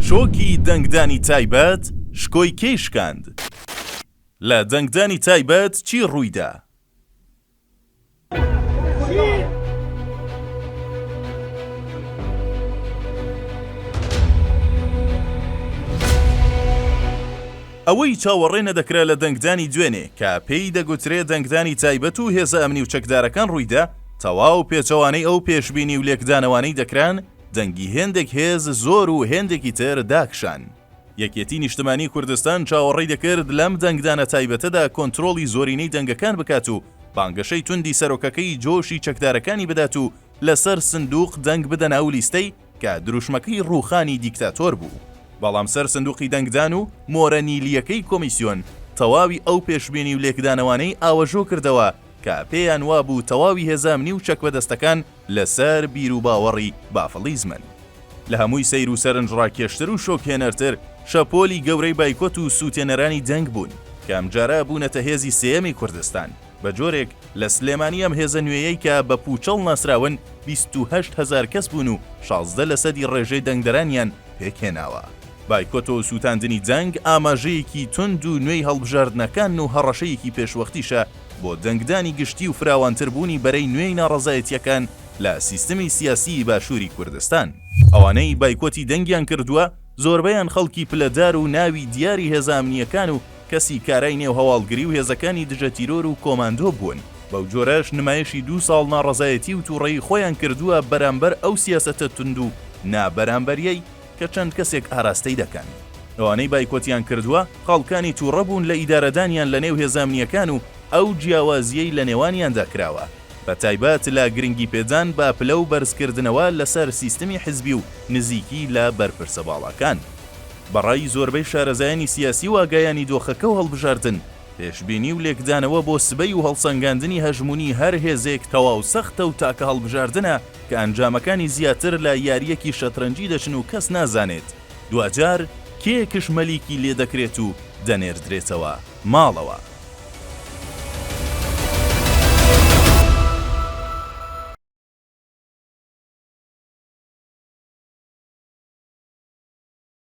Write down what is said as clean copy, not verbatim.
شۆکی دەنگدانی تایبەت شکۆی کێی شکاند؟ لە دەنگدانی تایبەت چی ڕوویدا؟ ئەوەی چاوەڕێ نەدەکرا لە دەنگدانی دوێنێ کە پێی دەگوترێ دەنگدانی تایبەت و هێزە ئەمنی و چەکدارەکان ڕوویدا، تەواو پێچەوانەی ئەو پێشبینی و لێکدانەوانەی دەکران، دەنگی هێندێک هێز زۆر و هێندێکی تر داکشان. یەکێتی نیشتمانی کوردستان چاوەڕێی دەکرد لەم دەنگدانە تایبەتەدا کۆنترۆڵی زۆرینەی دەنگەکان بکات و بانگەشەی توندی سەرۆکەکەی جۆشی چەکدارەکانی بدات و لەسەر سندوق دەنگ بدەنە ئەو لیستەی کە دروشمەکەی ڕووخانی دیکتاتۆر بوو. بەڵام سەر سندوقی دەنگدان و مۆرە نیلییەکەی کۆمیسیۆن تەواوی ئەو پێشبینی و لێکدانەوانەی ئاوەژۆ کردەوە کە پێیان وابوو تەواوی هێزە ئەمنی و چەکبەدەستەکان لەسەر بیروباوەڕی بافڵیزمن. لە هەمووی سەیر و سەرنجڕاکێشتر و شۆکهێنەرتر شەپۆلی گەورەی بایکۆت و سووتێنەرانی دەنگ بوون کە ئەمجارە بوونەتە هێزی سێیەمی کوردستان. بە جۆرێک لە سلێمانی ئەم هێزە نوێیەی کە بە پووچەڵ ناسراون 28 هەزار کەس بوون و 16 لەسەدی ڕێژەی دەنگدەرانیان پێکهێناوە. بایکۆت و سووتاندنی دەنگ ئاماژەیەکی توند و نوێی هەڵبژاردنەکانن و هەڕەشەیەکی پێشوەختیشە بۆ دەنگدانی گشتی و فراوانتر بوونی بەرەی نوێی ناڕەزایەتییەکان لە سیستمی سیاسیی باشووری کوردستان. ئەوانەی بایکۆتی دەنگیان کردووە زۆربەیان خەڵکی پلەدار و ناوی دیاری هێزە ئەمنییەکان و کەسی کارای نێو هەواڵگری و هێزەکانی دژە تیرۆر و کۆماندۆ بوون، بەو جۆرەش نمایشی دوو ساڵ ناڕەزایەتی و توڕەیی خۆیان کردووە بەرامبەر ئەو سیاسەتە توند و نابەرامبەریەی کە چەند کەسێک ئاراستەی دەکەن. ئەوانەی بایکۆتیان کردووە خەڵکانی توڕە بوون لە ئیدارەدانیان لە نێو هێزە ئەمنییەکان و ئەو جیاوازییەی لە نێوانیاندا کراوە بە تایبەت لە گرنگیپێدان بە پلە و بەرزکردنەوە لەسەر سیستمی حزبی و نزیکی لە بەرپرسە باڵاکان. بە ڕای زۆربەی شارەزایانی سیاسی و ئاگایانی دۆخەکە و هەڵبژاردن، پێشبینی و لێکدانەوە بۆ سبەی و هەڵسەنگاندنی هەژموونی هەر هێزێک تەواو سەختە و تاکە هەڵبژاردنە کە ئەنجامەکانی زیاتر لە یارییەکی شەترەنجی دەچن و کەس نازانێت دواجار کێ کش مەلیکی لێدەکرێت و دەنێردرێتەوە ماڵەوە.